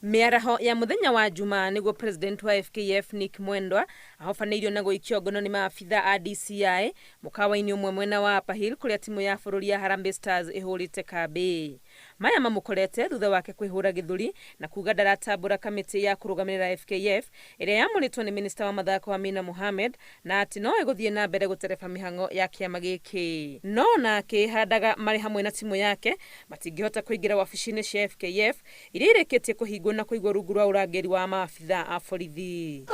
Mĩaraho ya mũthenya wa Jumaa nĩguo president wa FKF Nick Mwendwa ahobanĩirio na gũikio ngono nĩ maabitha a DCI mũkawa-inĩ ũmwe mwena wa Upper Hill kũrĩa timu ya bũrũri ya Harambee Stars ĩhũrĩte kambĩ. Maya mamũkorete thutha wake kwĩhũra gĩthũri na kuga ndaratambũra kamĩtĩ ya kũrũgamĩrĩra FKF ĩrĩa yamũrĩtwo nĩ minista wa mathako Amina Mohamed na atĩ no ĩgũthiĩ na mbere gũtereba mĩhang'o ya kĩama gĩkĩ. No ona akĩĩhandaga marĩ hamwe na timu yake matingĩhota kũingĩra wabici-inĩ cia FKF iria irĩkĩtie kũhingwo na kũigwo rungu rwa ũrangĩri wa maabitha a borithi.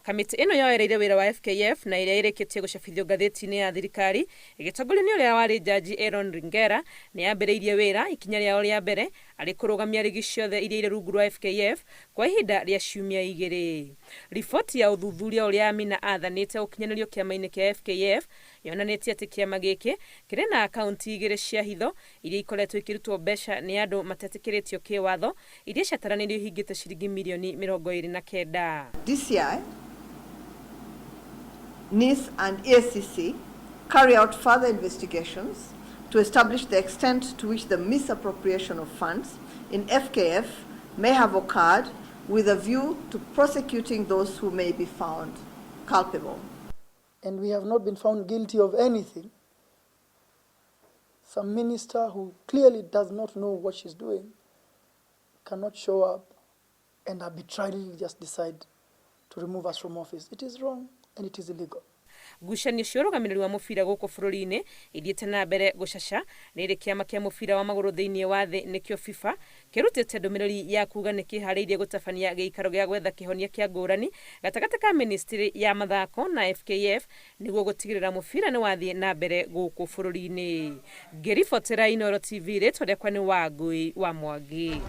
Kamĩtĩ ĩno yoereire wĩra wa FKF na ĩrĩa ĩrĩkĩtie gũcabithio ngathĩti-inĩ ya thirikari ĩgĩtongorio nĩ ũrĩa warĩ jaji Aaron Ringera nĩ yambĩrĩirie wĩra ikinya rĩao rĩa mbere arĩ kũrũgamia rigi ciothe iria irĩ rungu rwa FKF kwa ihinda rĩa ciumia igĩrĩ. Riboti ya ũthuthuria ũrĩa Amina aathanĩte ũkinyanĩrio kĩama-inĩ kĩa FKF yonanĩtie atĩ kĩama gĩkĩ kĩrĩ na akaunti igĩrĩ cia hitho iria ikoretwo ikĩrutwo mbeca nĩ andũ matetĩkĩrĩtio kĩwatho iria ciataranĩirio ihingĩte ciringi mirioni 29. DCI, NIS and EACC carry out further investigations to establish the extent to which the misappropriation of funds in FKF may have occurred with a view to prosecuting those who may be found culpable. And we have not been found guilty of anything. Some minister who clearly does not know what she's doing cannot show up and arbitrarily just decide to remove us from office. It is wrong and it is illegal. Ngucanio cia ũrũgamĩrĩri wa mũbira gũkũ bũrũri-inĩ ithiĩte na mbere gũcaca rĩrĩ kĩama kĩa mũbira wa magũrũ thĩinĩ wa thĩ nĩkĩo FIFA kĩrutĩte ndũmĩrĩri ya kuga nĩ kĩharĩirie gũtabania gĩikaro gĩa gwetha kĩhonia kĩa ngũrani gatagatĩ ka ministry ya mathako na FKF nĩguo gũtigĩrĩra mũbira nĩ wathiĩ na mbere gũkũ bũrũri-inĩ. Ngĩribotera Inooro TV, rĩtwa rĩakwa nĩ Wangũi wa Mwangi.